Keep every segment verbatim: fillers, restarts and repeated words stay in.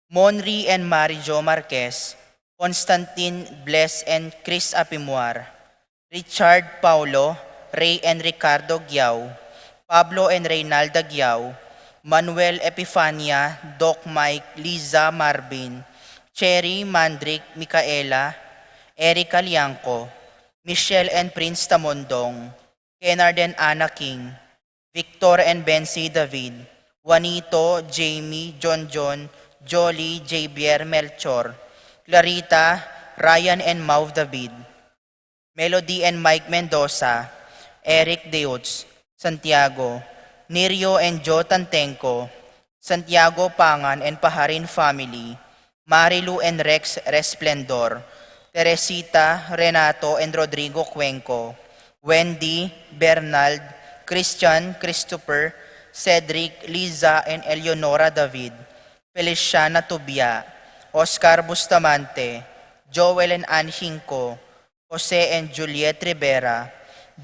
Monri and Mari Jo Marquez, Constantine Bles and Chris Apimuar, Richard Paulo, Ray and Ricardo Giao, Pablo and Reynalda Giao, Manuel Epifania, Doc Mike, Liza Marvin, Cherry Mandrick, Micaela, Erica Liangco, Michelle and Prince Tamondong, Kennard and Anna King, Victor and Bency David, Juanito, Jamie, John John, Jolly, Javier, Melchor, Clarita, Ryan and Mauve David, Melody and Mike Mendoza, Eric Deutz, Santiago, Nirio and Joe Tantenco, Santiago Pangan and Paharin family, Marilu and Rex Resplendor, Teresita, Renato and Rodrigo Cuenco, Wendy, Bernald, Christian, Christopher, Cedric, Liza and Eleonora David, Feliciana Tubia, Oscar Bustamante, Joel and Ann Hinco, Jose and Juliet Rivera,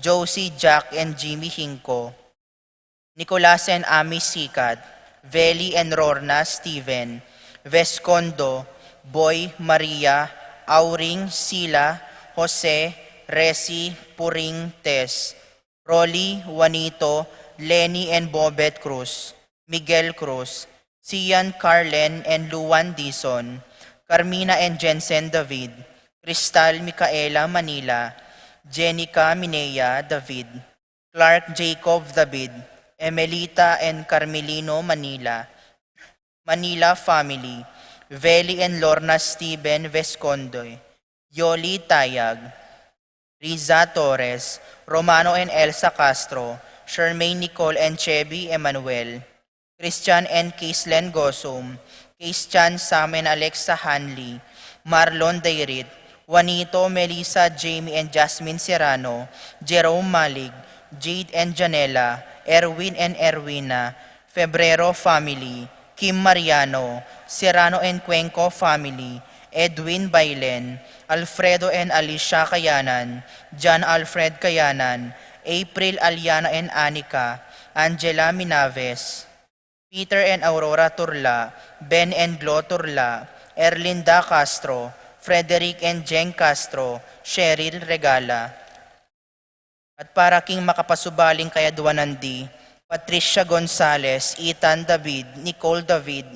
Josie, Jack and Jimmy Hinco, Nicolas and Ami Sikat, Veli and Rorna Steven, Vescondo, Boy, Maria, Auring, Sila, Jose, Resi, Puring, Tess, Rolly, Juanito, Lenny and Bobet Cruz, Miguel Cruz, Sian, Carlen and Luan Dizon, Carmina and Jensen David, Cristal, Micaela, Manila, Jenica, Minea David, Clark, Jacob David, Emelita and Carmelino, Manila, Manila family, Veli and Lorna Steven Vesconde, Yoli Tayag, Riza Torres, Romano and Elsa Castro, Shermaine, Nicole and Chevy Emmanuel, Christian and Kaislen Gosum, Christian, Sam and Alexa Hanley, Marlon Dairit, Juanito, Melissa, Jamie and Jasmine Serrano, Jerome Malig, Jade and Janela, Erwin and Erwina, Febrero family, Kim Mariano, Serrano and Cuenco family, Edwin Bailen, Alfredo and Alicia Kayanan, John Alfred Kayanan, April, Aliana and Anika, Angela Minaves, Peter and Aurora Turla, Ben and Glo Turla, Erlinda Castro, Frederick and Jeng Castro, Cheryl Regala. At para king makapasubaling kayaduanan di, Patricia Gonzalez, Ethan David, Nicole David,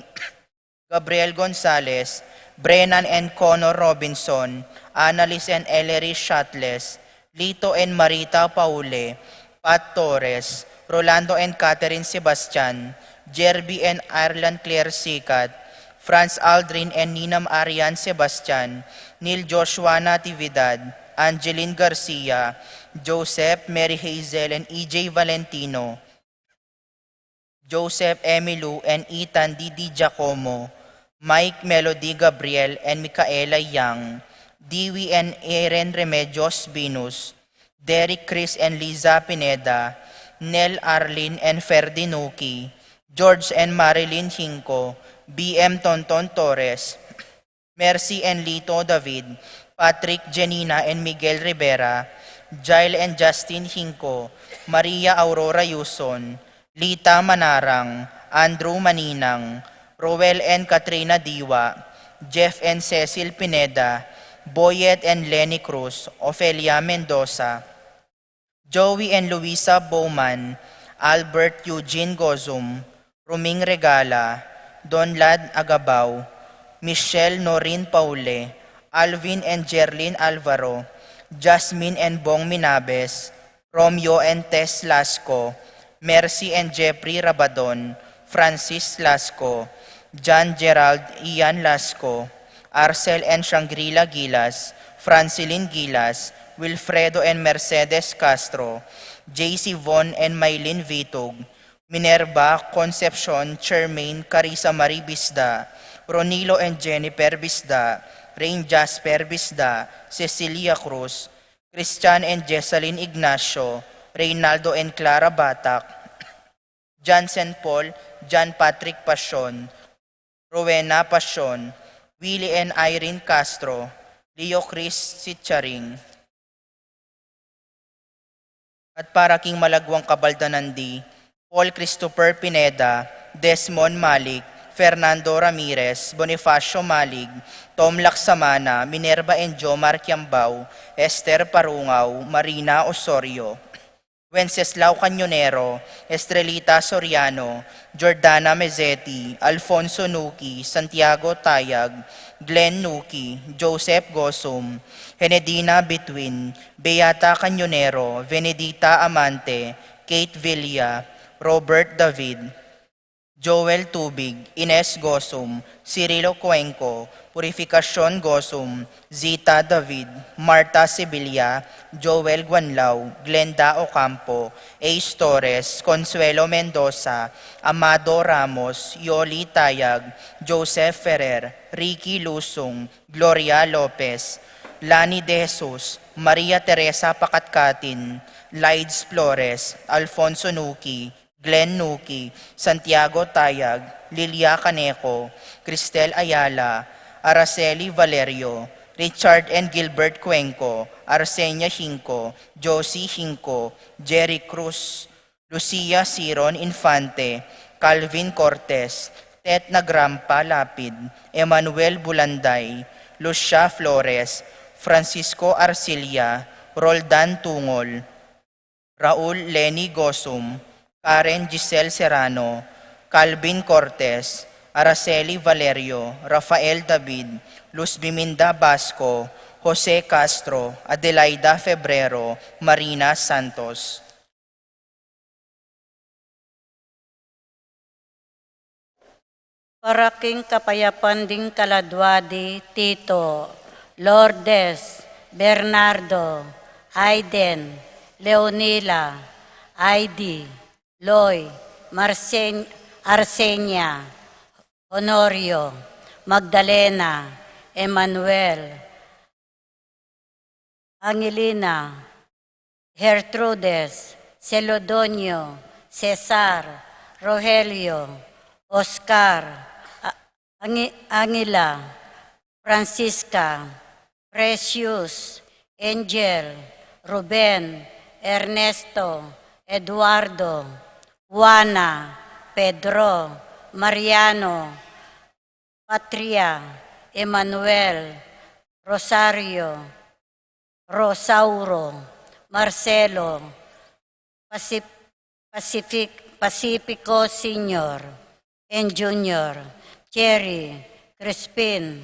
Gabriel Gonzalez, Brennan and Connor Robinson, Annalise and Ellery Shatles, Lito and Marita Paule, Pat Torres, Rolando and Catherine Sebastian, Jerby and Ireland Claire Sikat, Franz Aldrin and Ninam Arian Sebastian, Neil Joshua Natividad, Angeline Garcia, Joseph, Mary Hazel and E J Valentino, Joseph Emilu and Ethan Didi Giacomo, Mike Melody Gabriel and Micaela Yang, Dewey and Aaron Remedios Binus, Derek Chris and Liza Pineda, Nel Arlene and Ferdi Nuki, George and Marilyn Hinco, B M Tonton Torres, Mercy and Lito David, Patrick, Jenina and Miguel Rivera, Jail and Justin Hinco, Maria Aurora Yuson, Lita Manarang, Andrew Maninang, Roel and Katrina Diwa, Jeff and Cecil Pineda, Boyet and Lenny Cruz, Ofelia Mendoza, Joey and Luisa Bowman, Albert Eugene Gozum, Ruming Regala, Donlad Agabao, Michelle Norin Paule, Alvin and Jerlyn Alvaro, Jasmine and Bong Minabes, Romeo and Tess Lasco, Mercy and Jeffrey Rabadon, Francis Lasco, John Gerald Ian Lasco, Arcel and Shangri-La Gilas, Francilyn Gilas, Wilfredo and Mercedes Castro, J C Von and Mylene Vitug, Minerva Concepcion, Charmaine, Carissa Marie Bisda, Ronilo and Jennifer Bisda, Rain Jasper Bisda, Cecilia Cruz, Christian and Jessalyn Ignacio, Reynaldo and Clara Batak, Johnson Paul, John Patrick Pasion, Rowena Pasion, Willie and Irene Castro, Leo Chris Sicharing. At para king malagwang kabaldanan di, Paul Christopher Pineda, Desmond Malik, Fernando Ramirez, Bonifacio Malig, Tom Laksamana, Minerva and Jomar Kiambao, Esther Parungao, Marina Osorio, Wenceslao Cañonero, Estrelita Soriano, Jordana Mezeti, Alfonso Nuki, Santiago Tayag, Glenn Nuki, Joseph Gosum, Henedina Bituin, Beata Cañonero, Venedita Amante, Kate Villa, Robert David, Joel Tubig, Ines Gosum, Cirilo Cuenco, Purificacion Gosum, Zita David, Marta Sibilia, Joel Guanlao, Glenda Ocampo, Ace Torres, Consuelo Mendoza, Amado Ramos, Yoli Tayag, Joseph Ferrer, Ricky Lusung, Gloria Lopez, Lani De Jesus, Maria Teresa Pakatkatin, Lides Flores, Alfonso Nuki, Glenn Nuki, Santiago Tayag, Lilia Caneco, Cristel Ayala, Araceli Valerio, Richard and Gilbert Cuenco, Arsenia Hinco, Josie Hinco, Jerry Cruz, Lucia Siron Infante, Calvin Cortes, Tet Nagrampa Lapid, Emmanuel Bulanday, Lucia Flores, Francisco Arcilla, Roldan Tungol, Raul Lenny Gosum, Karen Giselle Serrano, Calvin Cortes, Araceli Valerio, Rafael David, Luz Biminda Basco, Jose Castro, Adelaida Febrero, Marina Santos. Para king kapayapan ding kaladwa di Tito, Lourdes, Bernardo, Aiden, Leonila, Aidi, Loy, Marsen-, Arsenia, Honorio, Magdalena, Emmanuel, Angelina, Gertrudes, Celodonio, Cesar, Rogelio, Oscar, A-, Angi-, Angela, Francisca, Precious, Angel, Ruben, Ernesto, Eduardo, Juana, Pedro, Mariano, Patria, Emmanuel, Rosario, Rosauro, Marcelo, Pacif-, Pacific, Pacifico Senior and Junior, Cherry, Crispin,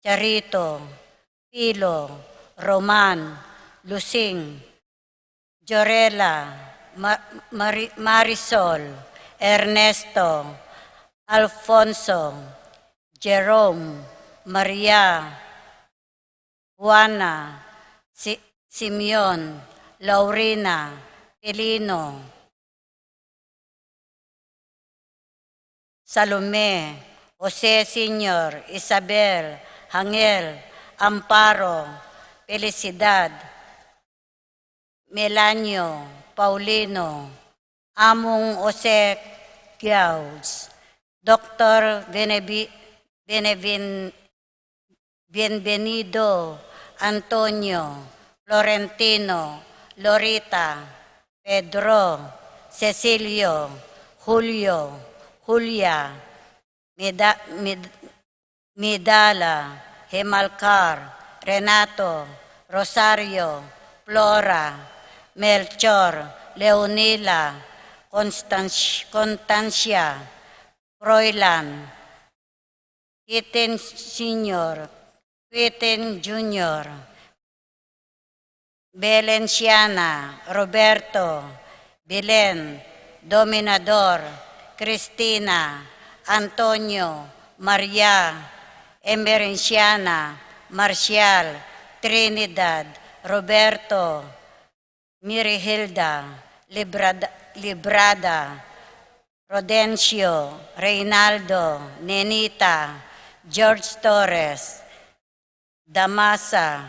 Charito, Pilo, Roman, Lusing, Jorela, Ma-, Mari-, Marisol, Ernesto, Alfonso, Jerome, Maria, Juana, Si-, Simeon, Laurina, Pilino, Salome, Jose Senior, Isabel, Hangel, Amparo, Felicidad, Melanio, Paulino, Among Jose Giaus, Doktor Benevi-, Benevin-, Bienvenido, Antonio, Florentino, Lorita, Pedro, Cecilio, Julio, Julia, Mida-, Mid-, Midala, Hemalcar, Renato, Rosario, Flora, Melchor, Leonila, Constanz-, Constancia, Froilan, Quintin Senior, Quintin Junior, Belenciana, Roberto, Belen, Dominador, Cristina, Antonio, Maria, Emerenciana, Marcial, Trinidad, Roberto, Mirihilda, Librada, Librada, Rodencio, Reynaldo, Nenita, George Torres, Damasa,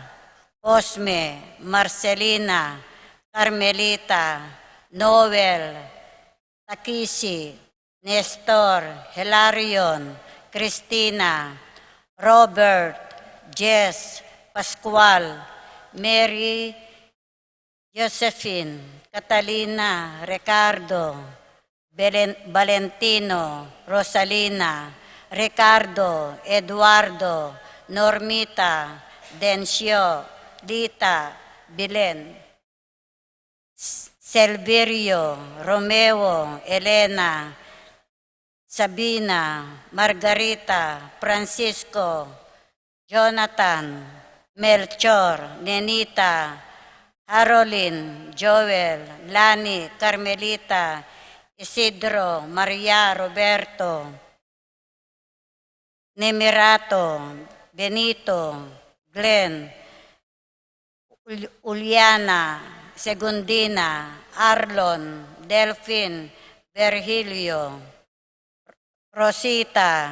Cosme, Marcelina, Carmelita, Noel, Takisi, Nestor, Hilarion, Cristina, Robert, Jess, Pascual, Mary, Josephine, Catalina, Ricardo, Belen-, Valentino, Rosalina, Ricardo, Eduardo, Normita, Dencio, Lita, Bilen, Selverio, Romeo, Elena, Sabina, Margarita, Francisco, Jonathan, Melchor, Nenita, Harolin, Joel, Lani, Carmelita, Isidro, Maria, Roberto, Nemirato, Benito, Glenn, Ul-, Uliana, Segundina, Arlon, Delfin, Virgilio, Rosita,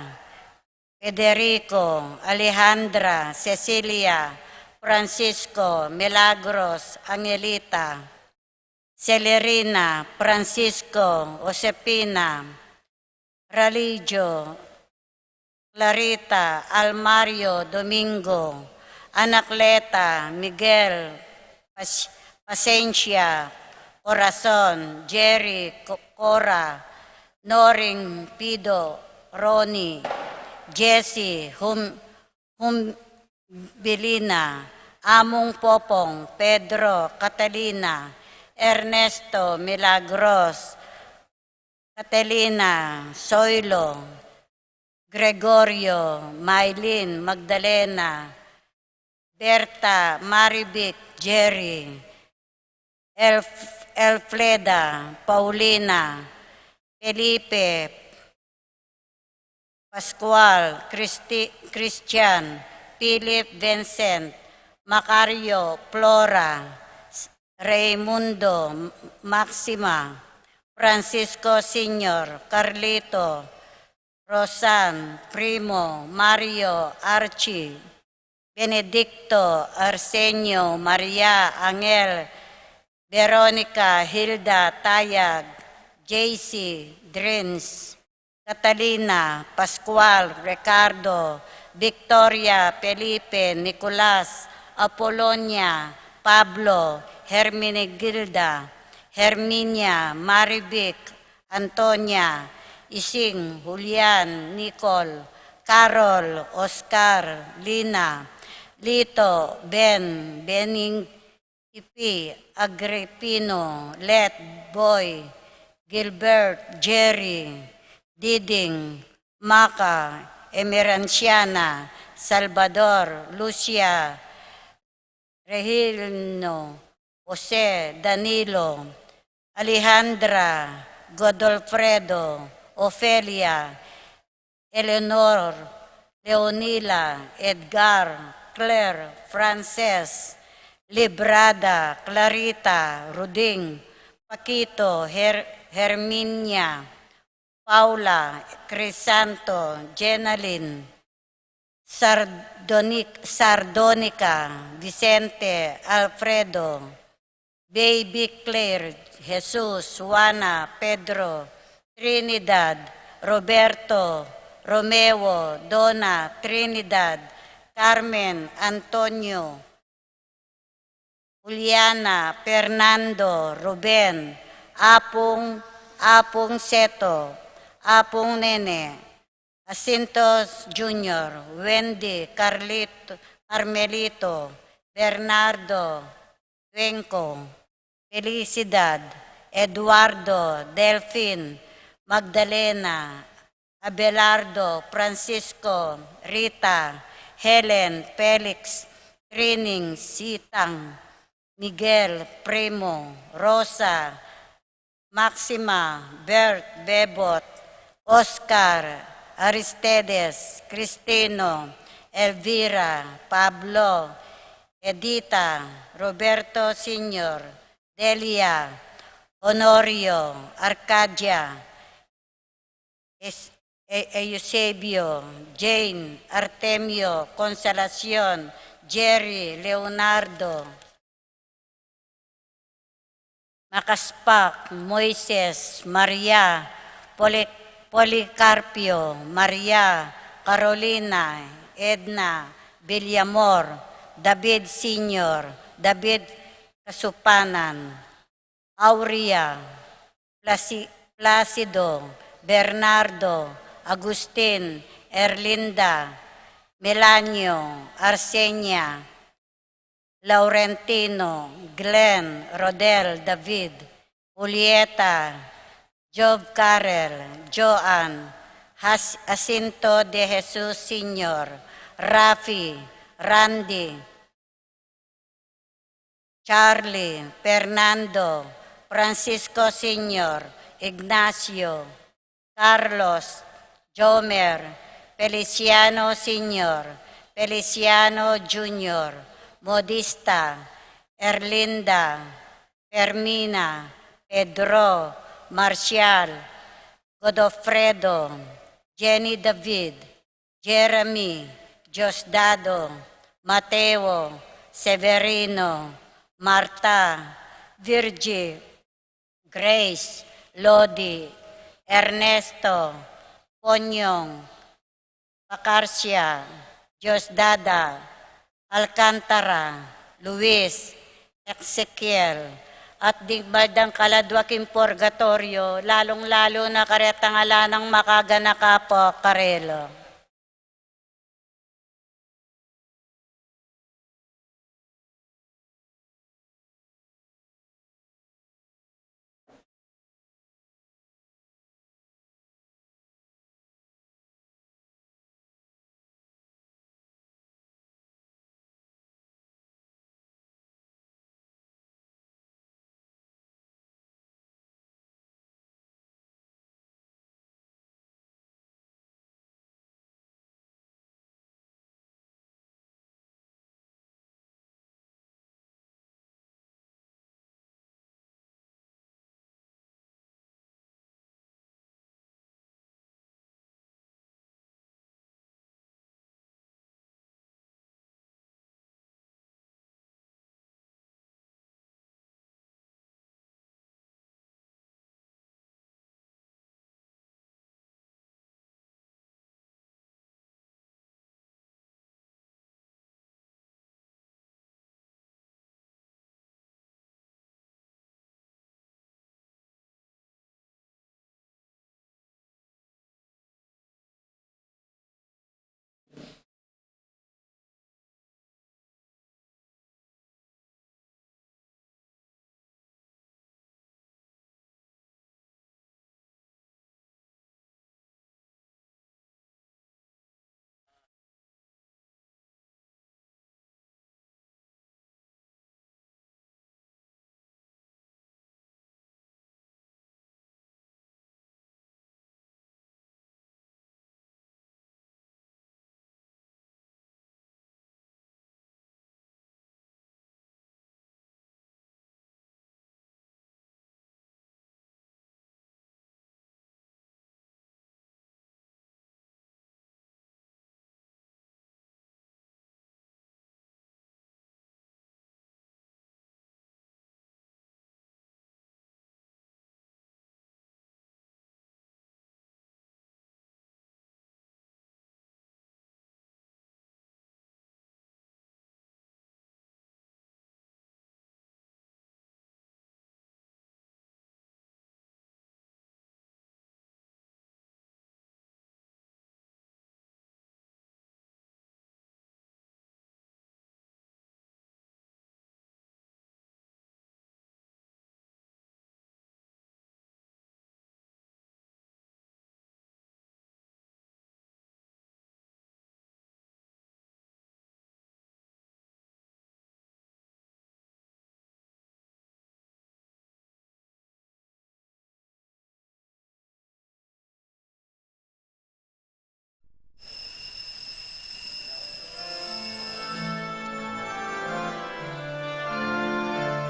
Federico, Alejandra, Cecilia, Francisco, Milagros, Angelita, Celerina, Francisco, Josefina, Religio, Clarita, Almario, Domingo, Anacleta, Miguel, Pas-, Pasencia, Corazon, Jerry, Co-, Cora, Noring, Pido, Ronnie, Jesse, Hum-, Humbilina, Among Popong, Pedro, Catalina, Ernesto, Milagros, Catalina, Soilo, Gregorio, Mailin, Magdalena, Berta, Marivic, Jerry, Elf-, Elfreda, Paulina, Felipe, Pascual, Christi-, Christian, Philip, Vincent, Macario, Flora, Raimundo, Maxima, Francisco Senior, Carlito, Rosan, Primo, Mario, Archie, Benedicto, Arsenio, Maria, Angel, Veronica, Hilda, Tayag, J C, Dreams, Catalina, Pascual, Ricardo, Victoria, Felipe, Nicolas, Apolonia, Pablo, Hermenegilda, Herminia, Marivic, Antonia, Ising, Julian, Nicole, Carol, Oscar, Lina, Lito, Ben, Bening, Ipi, Agripino, Let, Boy, Gilbert, Jerry, Diding, Maca, Emeranciana, Salvador, Lucia, Regino, Jose, Danilo, Alejandra, Godolfredo, Ofelia, Eleanor, Leonila, Edgar, Claire, Frances, Librada, Clarita, Ruding, Paquito, Her-, Herminia, Paula, Crisanto, Jenalyn, Sardonic-, Sardonica, Vicente, Alfredo, Baby Claire, Jesus, Juana, Pedro, Trinidad, Roberto, Romeo, Dona, Trinidad, Carmen, Antonio, Juliana, Fernando, Ruben, Apung, Apung Seto, Apung Nene, Jacinto Junior, Wendy, Carlito, Carmelito, Bernardo, Cuenco, Felicidad, Eduardo, Delfin, Magdalena, Abelardo, Francisco, Rita, Helen, Felix, Trining, Sitang, Miguel, Primo, Rosa, Maxima, Bert, Bebot, Oscar, Aristides, Cristino, Elvira, Pablo, Edita, Roberto Senior, Delia, Honorio, Arcadia, Es-, E-, Eusebio, Jane, Artemio, Consolacion, Jerry, Leonardo, Macaspac, Moises, Maria, Poli-, Policarpio, Maria, Carolina, Edna, Villamor, David Senior, David Kasupanan, Aurea, Plasi-, Placido, Bernardo, Agustin, Erlinda, Melanio, Arsenia, Laurentino, Glenn, Rodel, David, Julieta, Job, Karel, Joan, Has-, Jacinto de Jesus Senior, Rafi, Randy, Charlie, Fernando, Francisco Senior, Ignacio, Carlos, Jomer, Feliciano Senior, Feliciano Junior, Modista, Erlinda, Fermina, Pedro, Marcial, Godofredo, Jenny David, Jeremy, Diosdado, Mateo, Severino, Marta, Virgie, Grace, Lodi, Ernesto, Ponyong, Pacarcia, Diosdada, Alcantara, Luis, Ezekiel, at ding mal dang kaladwa king purgatoryo, lalung-lalu na karetang ala nang makaganaka pu karela.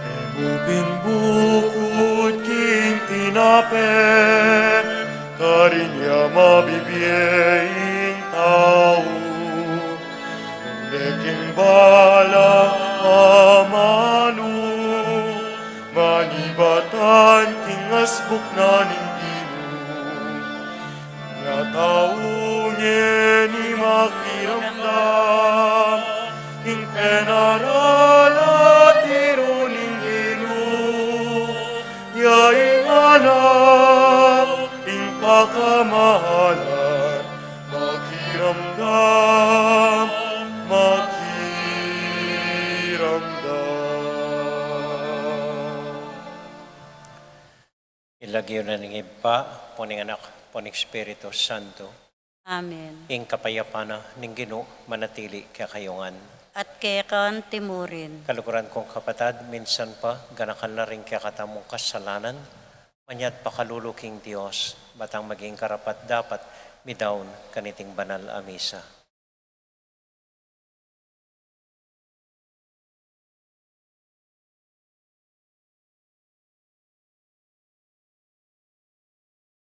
E mu pin bukud king tinape, karin ya mabibie ing tau. Deng king bala a manu, manibatan king asbuk na ning Ginu. Ing tau ngeni makiramdam king penaralan a tiru ning Ginu, ya ing anak, ing pakamahalan, maki- King lagyu ning Ibpa, ampo ning Anak, ampo ning Espiritu Santo. Amen. Ing kapayapan na ning Ginu manatili kekayu ngan. At keka anti murin. Kaluguran kung kapatad, minsan pa ganakan la ring kekatamung kasalanan, manyad pakalulu king Dios, bang maging karapat-dapat midaun kaniting banal a misa.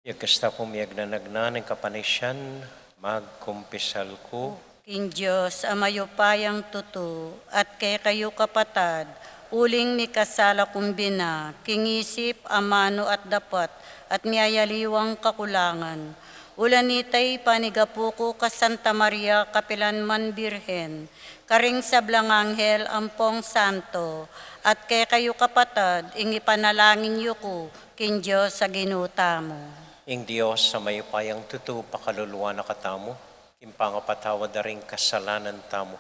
Iyagkas ta pu miyagnanagnan ing kapanisian, magkumpisal ku. King Dios a mayupayang tutu, at kekayu kapatad, uling mikasala kung bina, king isip, amanu at dapat, at miyayaliwang kakulangan. Ulan itay panigapu ku ka Santa Maria kapilan man Birhen, karing sablang anghel ampong santo, at kekayu kapatad, ing ipanalangin yu ku king Dios a Ginu tamu. Ing Dios a mayupayang tutu pakaluluan na katamu, king pangapatawad da ring kasalanan tamu,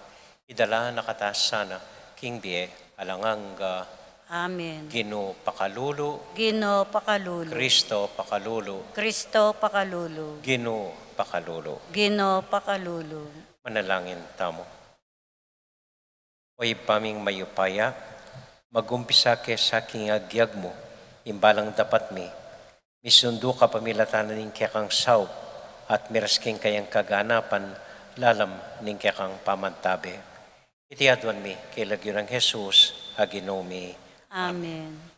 idala na kata sana king bie alang angga. Amen. Ginu pakalulu. Ginu pakalulu. Kristo pakalulu. Kristo pakalulu. Ginu pakalulu. Ginu pakalulu. Manalangin tamu. O Ibpa ming mayupaya, magumpisa ke sa king agyag mu ing balang dapat mi, misundu kapamilatan ning kekang saup, at miras king kayang kaganapan lalam ning kekang pamantabe. Iti aduan mi king lagyu nang Jesus a Ginu mi. Amen.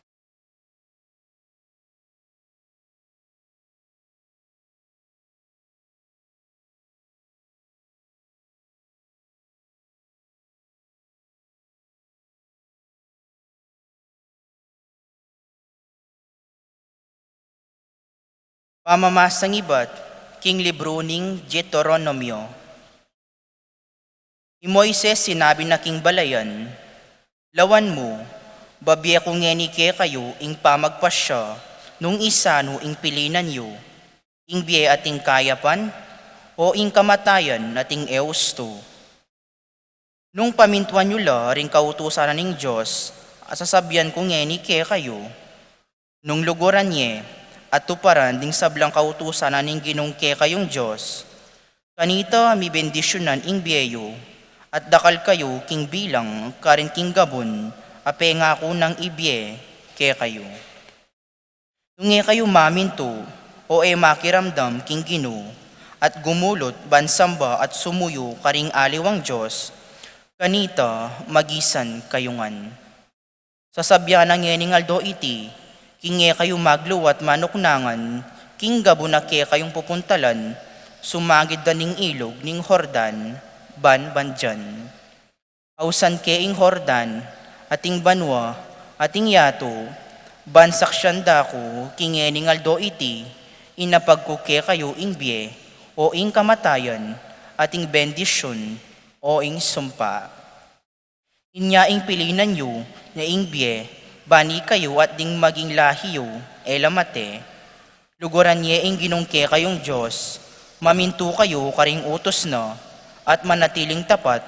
Pamamasang ibat king libru ning Deuteronomio. I Moises sinabi na king balayan, "Lawan mu, babie ku ngeni kekayu ing pamagpasya nung isanu ing pilinan yu, ing bie ating kayapan, o ing kamatayan ating eustu." Nung pamintuan yu la ring kautusan na ning Dios a sasabian ku ngeni kekayu, nung luguran ye at tuparan ding sablang kautusan na ning Ginung kekayung Dios, kanita mibendisyunan ing bie yu, at dakal kayu king bilang karin king gabun a pengaku nang ibie kekayu. Nung e kayu mamintu, o e makiramdam king Ginu, at gumulut ban samba at sumuyu karing aliwang dios, kanita magisan kayu ngan. Sasabian na ngening aldo iti, king e kayu magluat manuknangan king gabun a kekayung pupuntalan, sumagid da ning ilug ning Jordan, ban bandian. Ausan ke ing Jordan, at ing banua, at ing yatu, ban saksian da ku king e ning aldo iti, inapag ku kekayu ing bie, o ing kamatayan, at ing bendisyun, o ing sumpa. Inya ing pilinan yu, na ing bie, ban ikayu at ding maging lahi yu, e la mate. Luguran ye ing Ginung kekayung Dios, mamintu kayu karing utus na, at manatiling tapat,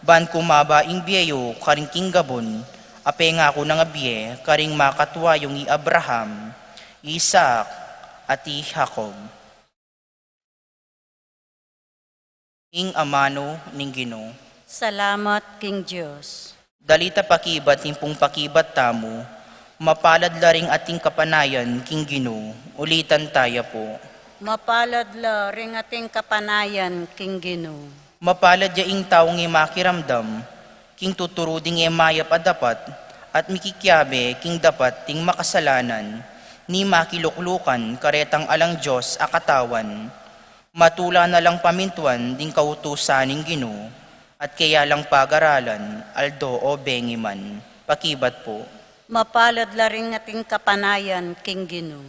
ban kumaba ing bie yu karin king gabun a pengaku nang abie karing makatua yung i Abraham, i Isaac, at i Jacob. Ing amanu ning Ginu. Salamat king Dios. Dalita pakibat ing pung pakibat tamu, mapalad la ring ating kapanayan king Ginu, ulitan taya pu. Mapalad la ring ating kapanayan king Ginu. Mapalad ya ing taung e makiramdam king tuturu ding e mayap a dapat, at mikikiabe king dapat ding makasalanan, ni makiluklukan karetang alang Dios a katawan. Matula na lang pamintuan ding kautusan ning Ginu, at keya lang pagaralan, aldo o bengi man. Pakibat pu. Mapalad la ring ating kapanayan king Ginu.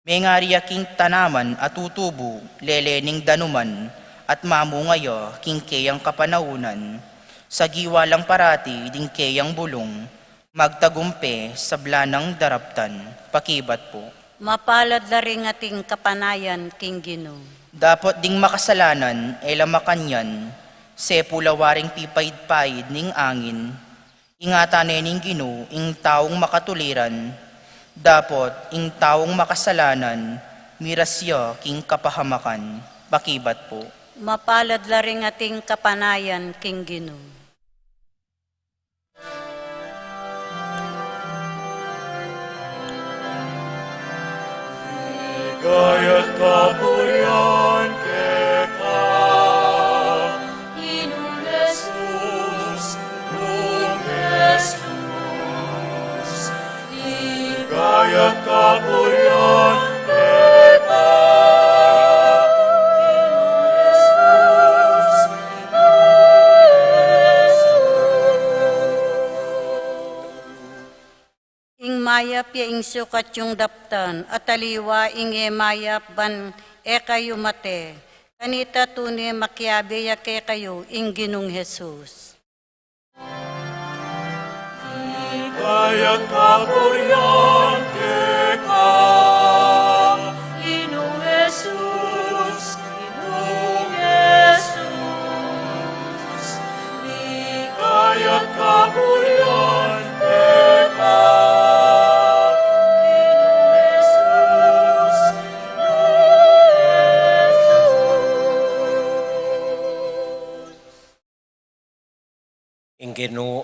Mengari ya king tanaman a tutubu lele ning danuman, at mamunga ya king keyang kapanaunan. Sagiwa lang parati ding keyang bulung, magtagumpe sabla nang daraptan. Pakibat pu. Mapalad la ring ating kapanayan king Ginu. Dapot ding makasalanan e la makanyan, sepu la waring pipaid-paid ning angin. Ingatan ne ning Ginu ing taung makatuliran, Dapot ing taung makasalanan, miras ya king kapahamakan. Pakibat pu. Mapalad la ring ating kapanayan king Ginu. Ligaya at kapurian keka, Ginung Jesus, Ginung Jesus. Ligaya at kapurian keka, Ginung Jesus, Ginung Jesus. Ing mayap ya ing sukat yung daptan, at aliwa ing e mayap ban e kayu mate. Kanita tune makiabe ya kekayu ing Ginung Jesus. Ligaya at kapurian keka, Ginung Jesus, Ginung Jesus. Ligaya at kapurian keka, Ginung Jesus, Ginung Jesus. Ing Ginu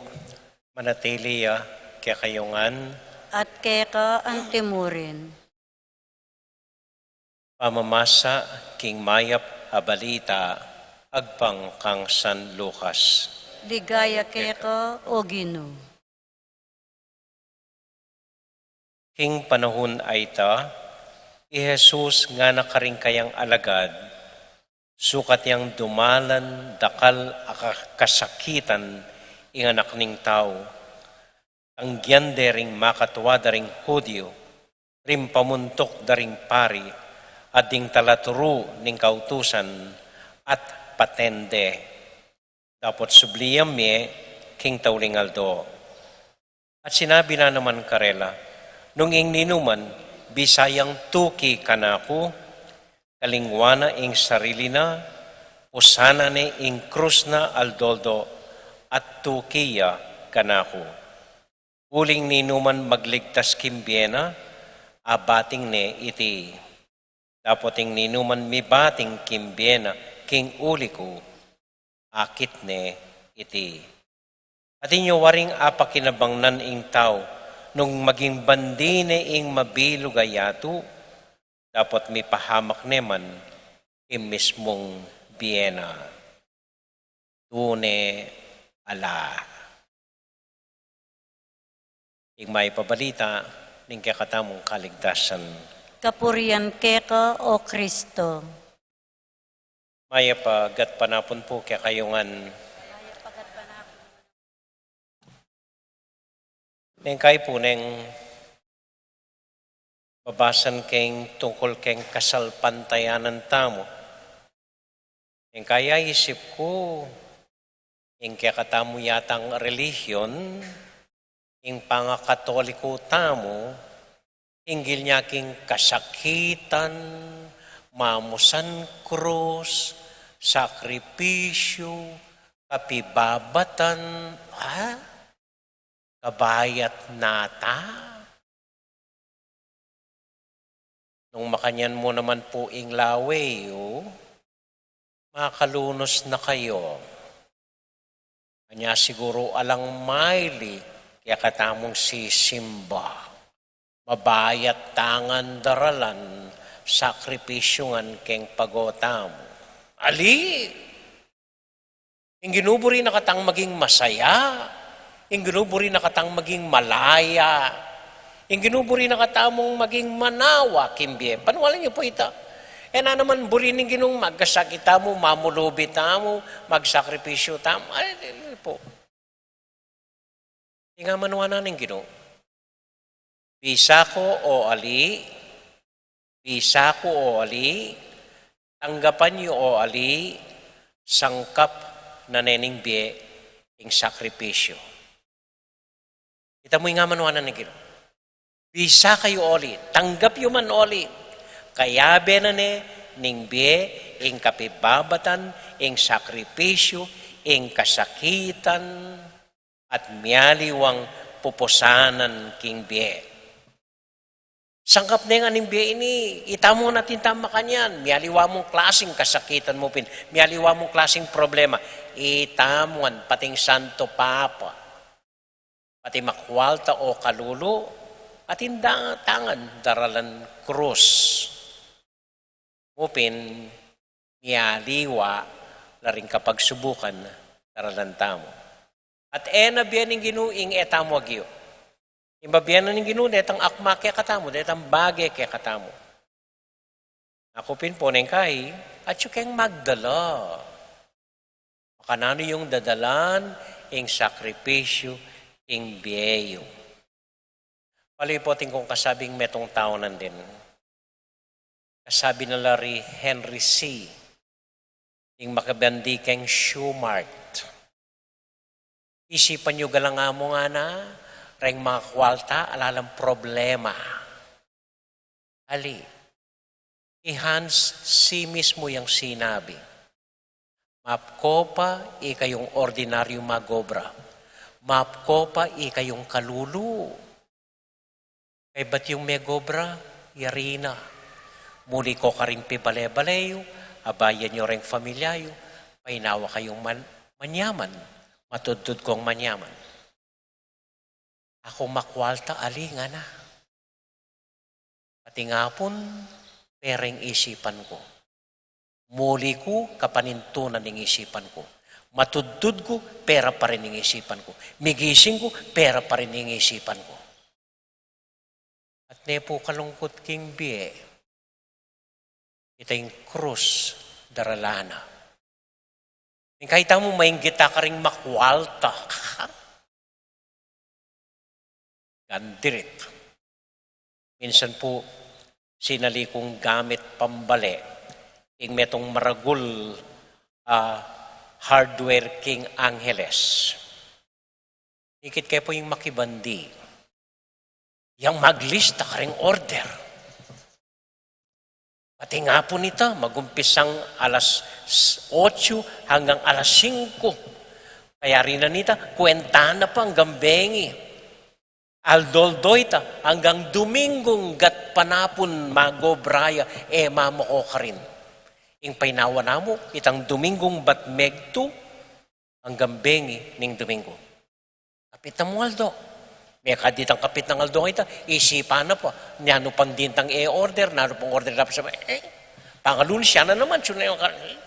manatili ya kekayu ngan. At keka antimurin. Pamamasa king mayap a balita agpang kang San Lucas. Ligaya keka, o Ginu. King panahun a ita, i Jesus ngana karing kayang alagad, sukat yang dumalan dakal a ka-, kasakitan ing Anak ning Tau, tanggian de ring makatua da ring Judio, ring pamuntuk da ring pari, at ding talaturu ning kautusan, at paten de. Dapot sublian mie king tauling aldo. At sinabi na naman karela, nung ing ninuman bisa yang tuki kanaku, kalingwan na ing sarili na, pusan na ne ing krus na aldo-aldo, at tuki ya kanaku. Uling ninuman magligtas king bie na, abating ne iti. Dapot ing ninuman mibating king bie na king uli ku, akit ne iti. Atin yu waring apakinabangnan ing tau, nung maging bandi ne ing mabilug a yatu, dapot mipahamak ne man ing mismung bie na. Tune ala. Ing mayap a balita ning kekatamung kaligtasan. Kapurian keka, o Kristo. Mayap a gatpanapun pu kekayu ngan. Neng kayu pu neng babasan keng tungkul keng kasalpantayanan tamu. Ing kaya isip ku, ing kekatamu yatang relihiyon, ing pangakatoliko tamu, hinggil ne king kasakitan, mamusan krus, sakripisyu, kapibabatan, ha? Kabayat nata? Nung makanyan mu naman pu ing lawe yu, makalunus na kayu. Anya siguru alang maili kekatamung sisimba. Mabayat tangan daralan sakripisyu ngan keng pagotam. Ali, ing Ginu buri na katang maging masaya, ing Ginu buri na katang maging malaya, ing Ginu buri na katamung maging manawa king bie. Paniwalan yu pu ita. E na naman buri ning Ginu magkasakit tamu, mamulubi tamu, magsakripisyu tamu. Ay, di, di pu. Ing amanuan na ning Ginu. Bisa ku o ali, bisa ku o ali, tanggapan yu o ali, sangkap na ne ning bie ing sakripisyu. Ita mu ing amanuan na ning Ginu. Bisa kayu o ali, tanggap yu man o ali, kayabe na ne ning bie ing kapibabatan, ing sakripisyu, ing kasakitan, at mialiwang pupusanan king bie. Sangkap ne ngan ing bie ini, itamu ngan atin tang makanyan. Mialiwa mung klasing kasakitan mu pin, mialiwa mung klasing problema, itamu ngan, pati ing Santo Papa, pati makwalta o kalulu, atin da-, ta ngan daralan krus mu pin, mialiwa la ring kapagsubukan, daralan tamu. At e na bie ning Ginu ing e tamu agyu. Ing babie na ning Ginu, detang akma kekatamu, detang bage kekatamu. Aku pin poneng kai, atyu keng magdala. Makananu yung dadalan ing sakripisyu ing bie yu. Palipoting kung kasabing metung tau nandin. Kasabi na la ri Henry C, ing makibandi keng Shoe Mart. Isipan yu galang amu ngana, reng makwalta, ala lang problema. Ali, i Hans C mismu yang sinabi, "Mapko pa ikayung ordinaryu magobra. Mapko pa ikayung kalulu. Kaybat yung megobra, yari na. Muli ko karing pibale-bale yu, abayan yu reng familia yu, painawa kayung man-, manyaman, matudtud kong manyaman." Aku makwalta, ali ngana. Pati ngapun, pera ing isipan ku. Muli ku, kapanintunan ing isipan ku. Matudtud ku, pera pa rin ing isipan ku. Migising ku, pera pa rin ing isipan ku. At ne pu kalungkut king bie, ita ing krus daralan na. Ing kaitamu mainggit ta karing makwalta. Gandirit. Minsan pu, sinali kung gamit pambale ing metung maragul a hardware king Angeles. Ikit ke pu ing makibandi yang maglista karing order. Pati ngapun ita, magumpisang alas s-, otsu hanggang alas singko. Kayari na nita, kwenta na pa anggang bengi. Aldo-aldo ita, anggang Duminggung gatpanapun magobra ya, e mamako karin. Ing painawa namu, itang Duminggung bat megtu, anggang bengi ning Duminggu. Kapit na mung aldo. Mekad itang kapit nang aldo ita, isipan na pa, nanu pang dintang e-order, nanu pang order na pa sa, eh, pangalunis ya na naman, tsu na yung kar-, eh.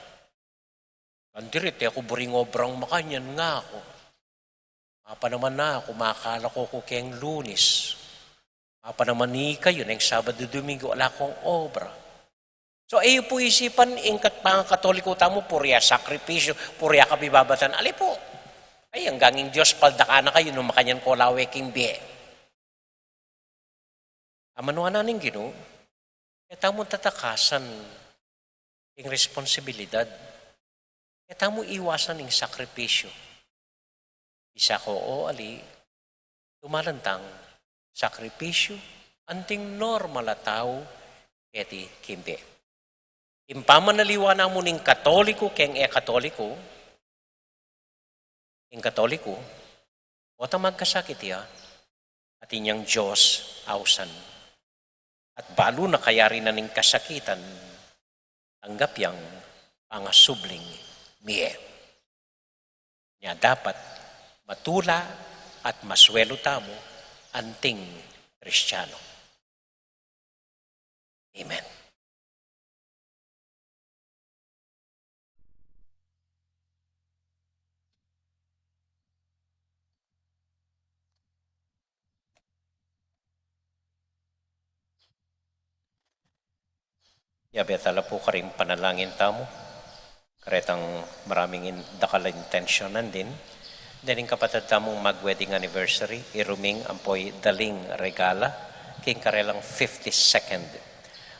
Gandirit, e ku buring obrang makanyan, ngaku. Apa naman na, kumakala ku ku keng Lunis. Apa naman ikayu, neng Sabadu, Duminggu, ala kung obra. So, e yu pu isipan ing kat-, pangakatoliko tamu, purya sakripisyu, purya kapibabatan. Ali pu. Ay, anggang ing Dios paldaka na kayu nung makanyan ko lawe king bie. Amanu ngana ning Ginu, e tamu tatakasan ing responsibilidad. E tamu iwasan ing sakripisyu. Bisa ko o ali, tumalantang sakripisyu, anting normal a tau keti king bie. Ing pamanaliwa namu ning Katoliku keng e Katoliku, ing Katoliku, o ta magkasakit ya, atin yang Dios ausan. At balu na kayari na ning kasakitan, tanggap yang pangasubling mie. Nya dapat matula at maswelu tamu anting Kristiano. Amen. Yabe tala pu karing panalangin tamu. Karetang maraming in-, dakal a intensyonan din. Dening kapatad tamung mag-wedding anniversary, i Ruming ampo i Daling Regala, king karelang fifty-second.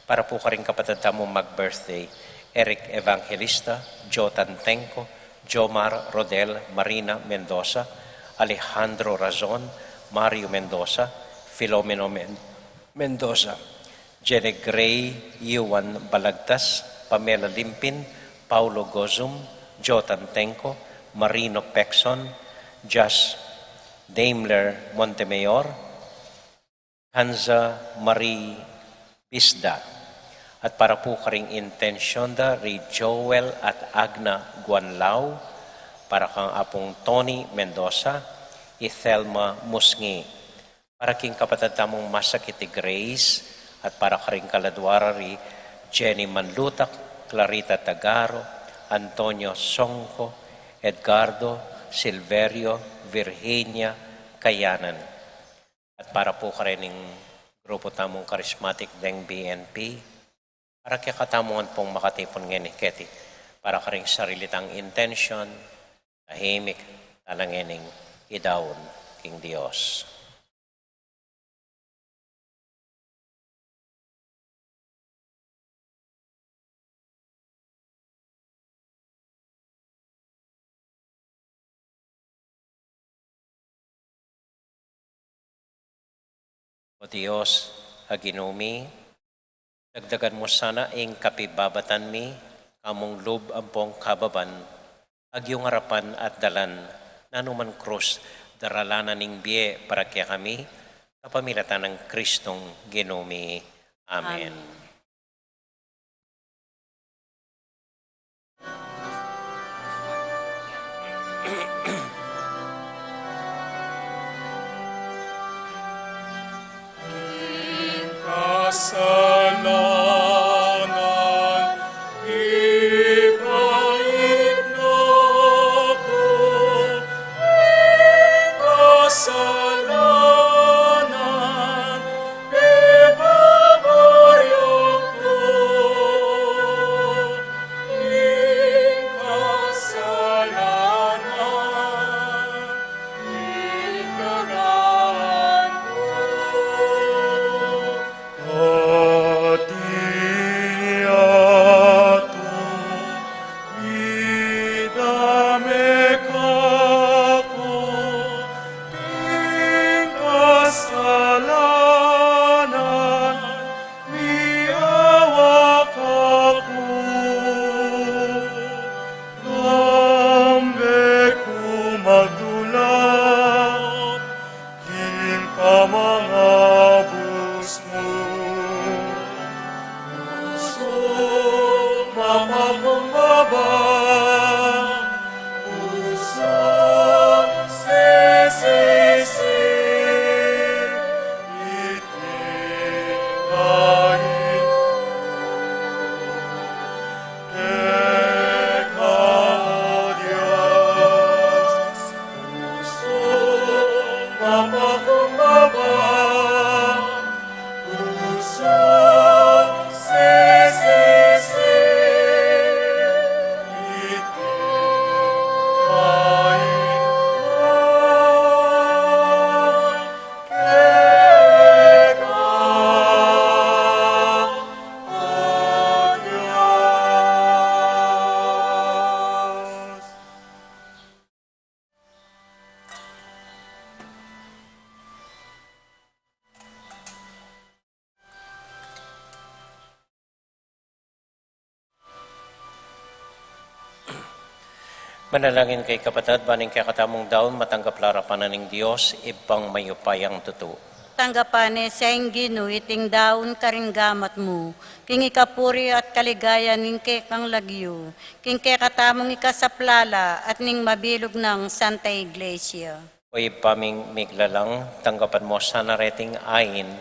Para pu karing kapatad tamung mag-birthday, Eric Evangelista, Joe Tantengco, Jomar Rodel, Marina Mendoza, Alejandro Razon, Mario Mendoza, Filomeno Men-, Mendoza, Jenny Gray, Yuan Balagtas, Pamela Limpin, Paulo Gozum, Joe Tantengco, Marino Pexon, Josh Daimler Montemayor, Hansa Marie Bisda, at para pu karing intensyon da ri Joel at Agna Guanlao, para kang Apung Tony Mendoza, i Thelma Musngi, para king kapatad tamung masakit i Grace, at para karing kaladua ra ri Jenny Manlutak, Clarita Tagaro, Antonio Songco, Edgardo, Silverio, Virginia, Kayanan. At para pu karing grupu tamung charismatic deng B N P, para kekatamu ngan pung makatipun ngeni keti, para karing sarili tang intensyon, tahimik, tamu la ngening idaun king Dios. O Dios, a Ginu mi, dagdagan mu sana ing kapibabatan mi, kamung lub ampong kababan, agyung arapan at dalan, nanu man krus, daralan na ning bie para kekami, kapamilatan nang Kristong Ginu mi. Amen. Amen. Kasalanan, ipait na ku, kasalanan, ibabayang ku, ing kasalanan, ikagaan ku. At iyatu, idame kaku, ing kasalanan, miawa kaku. Dambe ku magdula, king pamangabus mu. Pusung mapakumbaba, pusung sisisi, iti kaiku. Keka, O Dios, pusung mapakumbaba, pusung sisisi, iti kaiku. Keka, O Dios. Manalangin kayu kapatad, ban ing kekatamung daun matanggap la arapan na ning Dios, Ibpang mayupayang tutu. Tanggapan ne sa ing Ginu iting daun karing gamat mu, king ikapuri at kaligayan ning kekang lagyu, king kekatamung ikasaplala at ning mabilug nang Santa Iglesia. O Ibpa ming miglalang, tanggapan mu sana reting ain,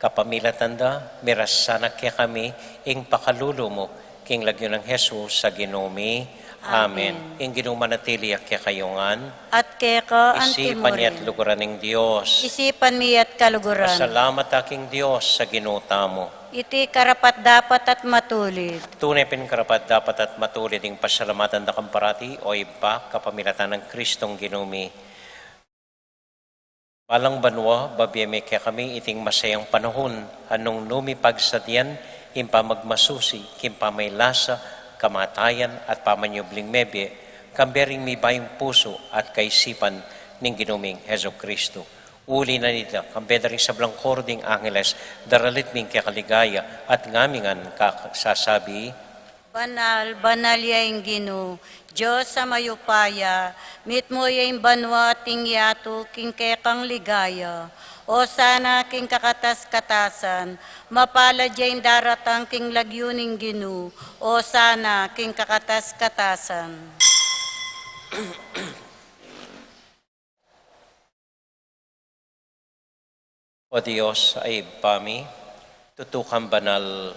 kapamilatan da, miras sana kekami ing pakalulu mu, king lagyu nang Jesus a Ginu mi. Amen. Amen. Ing Ginu manatili ya kekayu ngan. At keka antimurin. Isipan ya at luguran ning Dios. Isipan mi ya at kaluguran. Pasalamat ta king Dios a Ginu tamu. Iti karapat-dapat at matulid. Tune pin karapat-dapat at matulid ing pasalamatan da kang parati, O Ibpa, kapamilatan nang Kristong Ginu mi. Balang banua, babie me kekami iting masayang panahun, a nung nu mi pagsadyan ing pamagmasusi king pamaylasa, kamatayan at pamanyubling mebie, kambe ring mibayung pusu at kaisipan ning Ginu ming Jesucristo. Uli na nita, kambe da ring sablang koro ding angeles, daralit mi ing kekaligaya at ngamingan kakasasabi, Banal, banal ya ing Ginu, Dios a mayupaya, mitmu ya ing banua at ing yatu king kekang ligaya. Osana king kakatas-katasan, mapalad ya ing daratang king lagyu ning Ginu, osana king kakatas-katasan. O Dios a Ibpa mi, tutu kang banal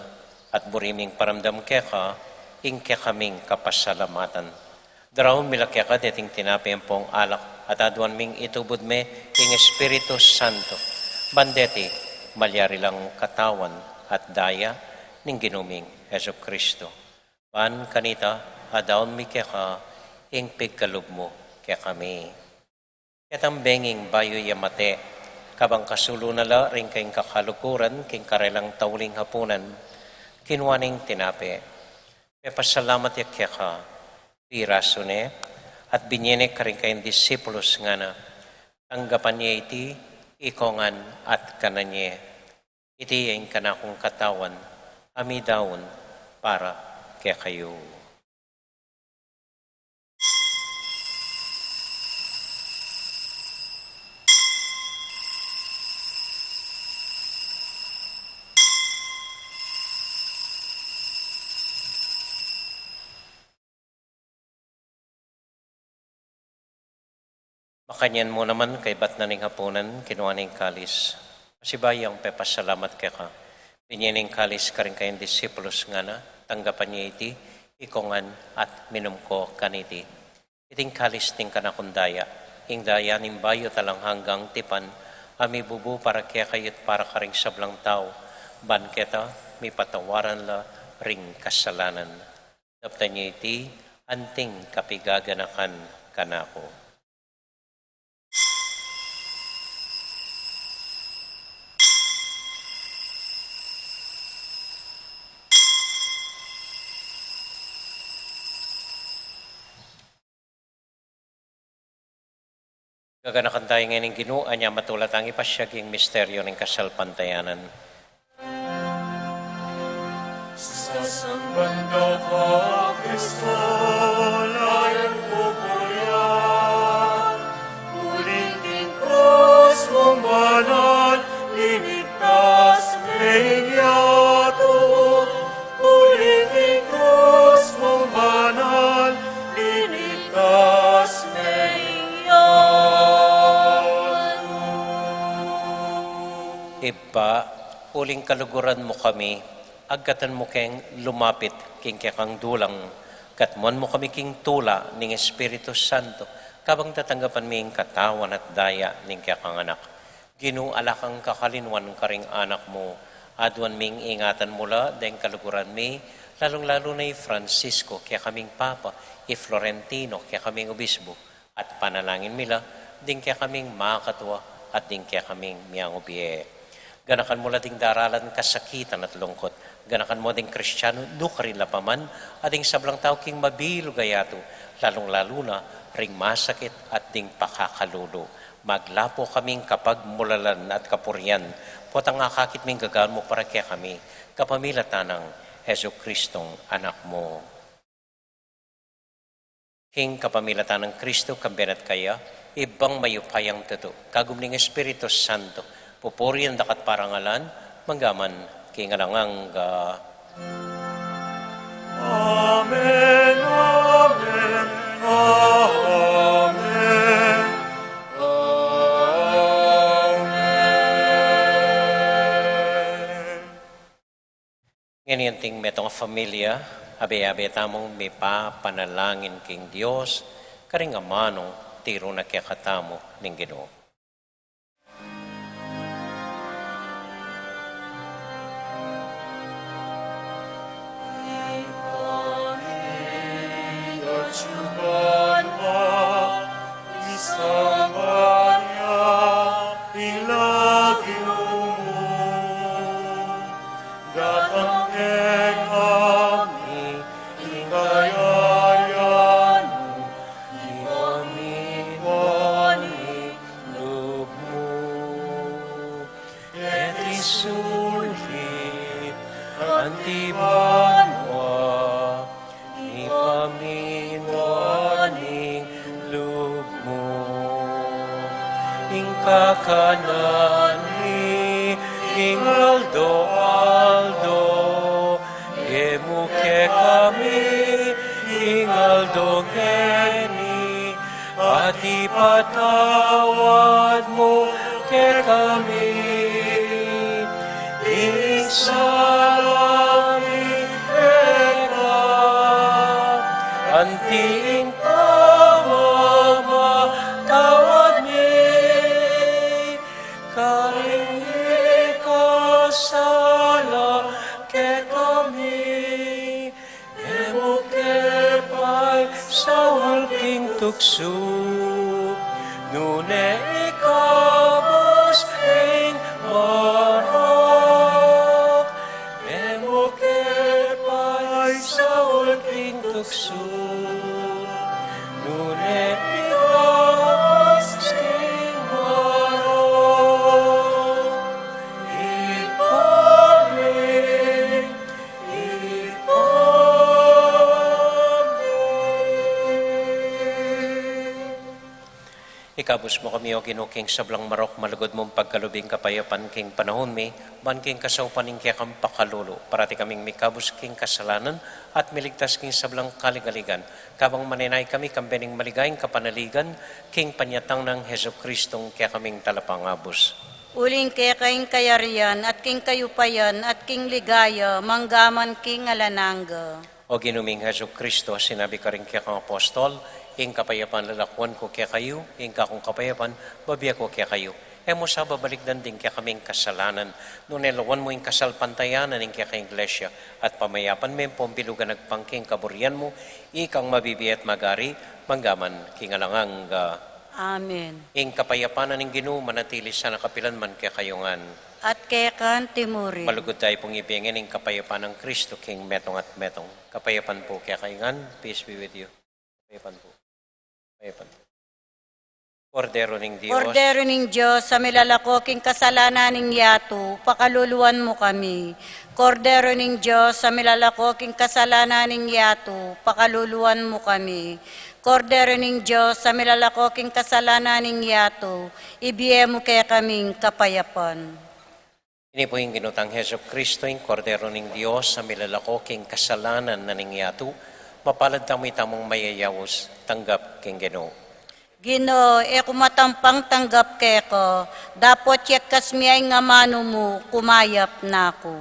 at buri ming paramdam keka ing kekaming kapasalamatan. Daraun mi la keka deting tinape ampong alak at aduan ming itubud me ing Espiritu Santo, ban deti malyari lang katawan at daya ning Ginu ming Jesucristo. Ban kanita, adaun mi keka ing pigkalub mu kekami. Ketang benging bayu ya mate, kabang kasulu na la ring kayang kakaluguran king karelang tauling hapunan, kinua neng tinape, pepasalamat ya keka, pirasu ne, at binye ne karing kayang disipulus, ngana: Tanggapan ye iti, ikongan at kanan ye. Iti ing kanakung katawan, a midaun para kekayu. Makanyan mu naman, kaybat na ning hapunan, kinua ne ing kalis. Pasibayu yang pepasalamat keka, binye ne ing kalis karing kayang disipulus, ngana: Tanggapan ye iti, ikongan at minum ko kaniti. Iti ing kalis ning kanakung daya, ing daya ning bayu at alang anggang tipan, a mibubu para kekayu at para karing sablang tau, ban keta mipatawaran la ring kasalanan. Daptan ye iti anting kapigaganakan kanaku. Gaganakan taya ngeni ing Ginu, anya matula tang ipasiag ing misteryu ning kasalpantayanan. Sasambanda ka, Kristo, layun pupurian, uling king krus mung banal, linigtas me ing yatu. Uling king krus mung banal, linigtas me ing yatu. Ibpa, uling kaluguran mu kami, agkatan mu keng lumapit king kekang dulang, katmuan mu kami king tula ning Espiritu Santo, kabang tatanggapan mi ing katawan at daya ning kekang Anak. Ginu, ala kang kakalinwan karing anak mu. Aduan ming ingatan mu la deng kaluguran mi, lalung-lalu na i Francisco, kekaming Papa, i Florentino, kekaming Obisbu, at panalangin mi la ding kekaming makatua at ding kekaming miangubie. Ganakan mu la ding daralan kasakitan at lungkut. Ganakan mu ding Kristianu nukarin la pa man, at ding sablang tau king mabilug a yatu, lalung-lalu na ring masakit at ding pakakalulu. Maglapu kaming kapagmulalan at kapurian, potang akakit ming gagawan mu para kekami, kapamilatan nang Jesucristong Anak mu. King kapamilatan nang Kristo, kambe na at kaya, Ibpang mayupayang tutu, kagum ning Espiritu Santo, pupurian daka at parangalan, mangga man king alang angga. Amen, amen, amen, amen. Ngeni anting metung a familia, abe-abe tamung mipapanalangin king Dios, karing amanung tiru na kekatamu ning Ginu. Datang kekami ing kayarian mu, mipamintuan ing lub mu, keti sulip anti banua, Kakanan mi king aldo-aldo, ibie mu kekami king aldo ngeni, at ipatawad mu kekami ing sala mi keka, anti ing pamamatawad mi karing mikasala kekami. E mu ke paisaul king tuksu, nune ikabus king marok. E mu ke paisaul king tuksu, nune ikabus king marok. Ibpa mi, ibpa mi. Ikabus mu kami, O Ginu, king sablang marok, malugud mung pagkalub ing kapayapan king panaun mi, ban king kasaupan ning kekang pakalulu, parati kaming mikabus king kasalanan, at miligtas king sablang kaligaligan, kabang manenaya kami kambe ning maligayang kapanaligan, king panyatang nang Jesucristong kekaming Talapangabus. Uling keka ing kayarian, at king kayupayan, at king ligaya, mangga man king alang angga. O Ginu ming Jesucristo, sinabi karing kekang apostol, ing kapayapan lalakuan ku kekayu, ing kakung kapayapan bibie ku kekayu. E mu sa babalikdan ding kekaming kasalanan, nune lawan mu ing kasalpantayanan ning kekang Iglesia, at pamayapan me ampong bilugan agpang king kaburian mu, ikang mabibie at magari, mangga man king alang angga. Amen. Ing kapayapan na ning Ginu manatili sana kapilan man kekayu ngan. At keka naman murin. Malugud tamu pung ibie ngeni ing kapayapan nang Kristo king metung at metung. Kapayapan pu kekayu ngan, peace be with you. Kapayapan pu. Kapayapan pu. Kordero ning Dios. Kordero ning Dios, a milalako king kasalanan ning yatu, pakaluluan mu kami. Kordero ning Dios, a milalako king kasalanan ning yatu, pakaluluan mu kami. Kordero ning Dios, a milalako king kasalanan ning yatu, ibie mu kekami ing kapayapan. Ini pu ing Ginu tang Jesucristo, ing Kordero ning Dios, a milalako king kasalanan na ning yatu. Mapalad tamu itamung mayayaus tanggap king Ginu. Ginu, e ku matampang tanggap keka, dapot yekkas mu ing amanu mu, kumayap na ku.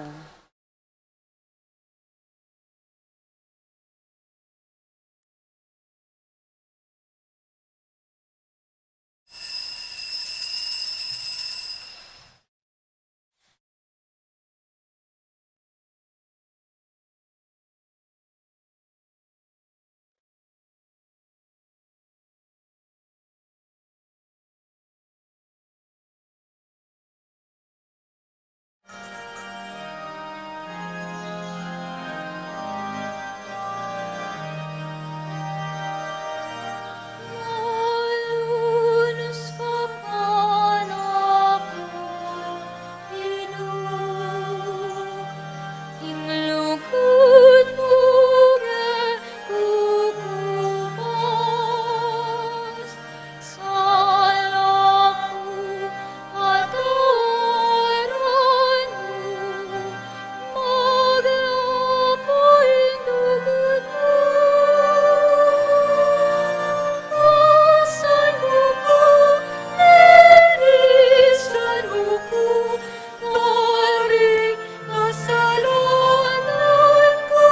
Karing kasalanan ku,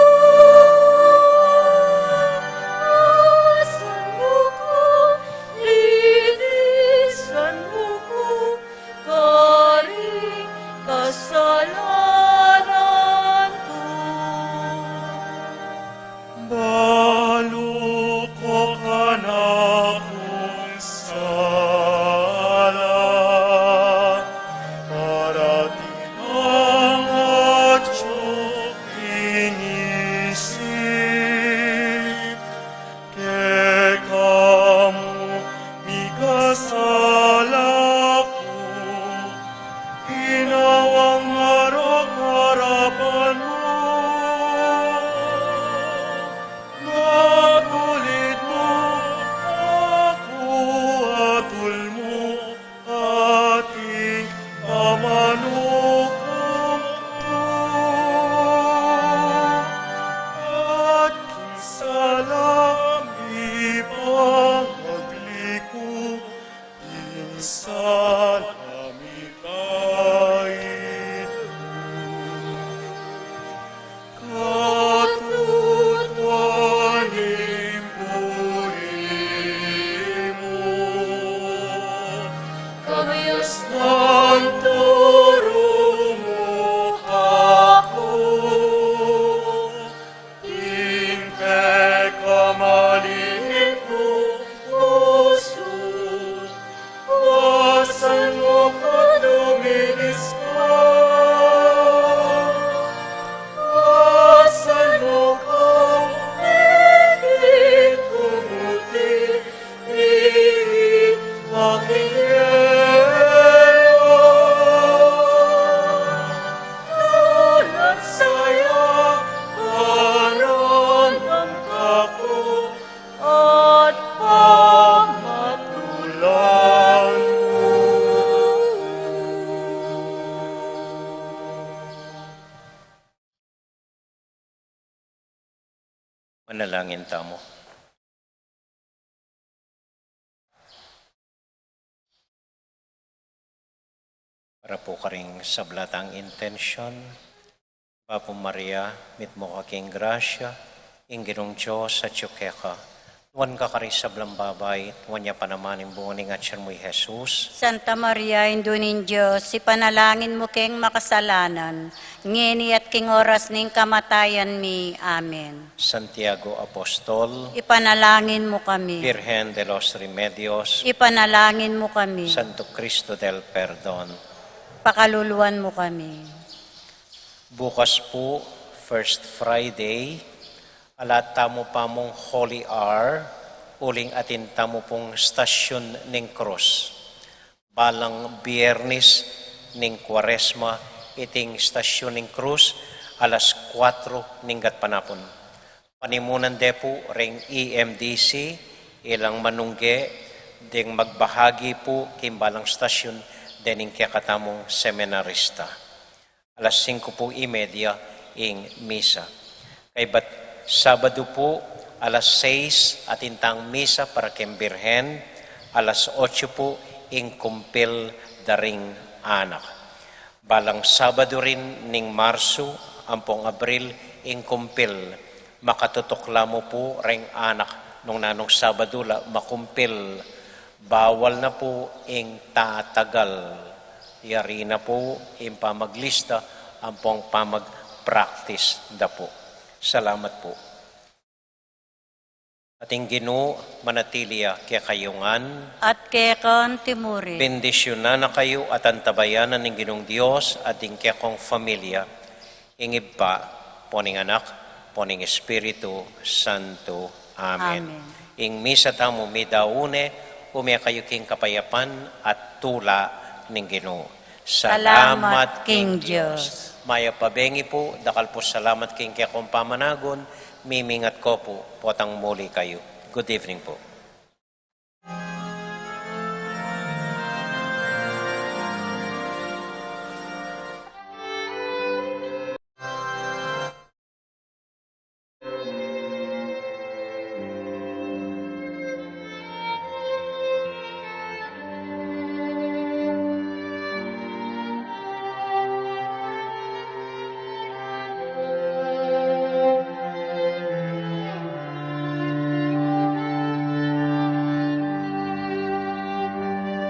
awasan mu ku, linisan mu ku, karing kasalanan ku. Balu ko kanakung sala, parati kang atyu king isip, kekamu mikasala ku, ginawang marok arapan mu. Manalangin tamu. Para pu karing sabla tang intensyon. Bapu Maria, mitmu ka king grasya, ing Ginung Dios atyu keka. Nuan ka karing sablang babai, nuan ya pa naman ing bunga ning atyan mu, i Jesus. Santa Maria, Indu ning Dios, ipanalangin mu keng makasalanan, ngeni at king oras ning kamatayan mi. Amen. Santiago Apostol, ipanalangin mu kami. Virgen de los Remedios, ipanalangin mu kami. Santo Cristo del Perdon, pakaluluan mu kami. Bukas pu, First Friday, ala tamu pa mung Holy Hour, uling atin tamu pung Stasyun ning Krus. Balang Biyernis ning Kuaresma, iting Stasyun ning Krus, alas kuatro ning gatpanapun. Panimunan de pu ring E M D C, ilang manungge, deng magbahagi pu king balang stasyun dening kekatamung seminarista. Alas singko pu y media ing misa. Kaybat Sabadu pu, alas sais atin tang misa para keng Birhen, alas otso pu ing kumpil da ring anak. Balang Sabadu rin ning Marsu ampong Abril ing kumpil. Makatutuk la mu pu reng anak nung nanung Sabadu la makumpil. Bawal na pu ing tatagal. Yari na pu ing pamaglista ampong pamag-practice da pu. Salamat pu. At ing Ginu manatili ya kekayu ngan. At keka naman murin. Bendisyunan na kayu at antabayanan ning Ginung Dios at ing kekong familia, ing Ibpa, ampo ning Anak, ampo ning Espiritu Santo. Amen. Amen. Ing misa tamu midaun ne, ume kayu king kapayapan at tula ning Ginu. Salamat king Dios. Mayap a bengi pu, dakal pu salamat king kekong pamanagun, mimingat ko pu, potang muli kayu. Good evening pu.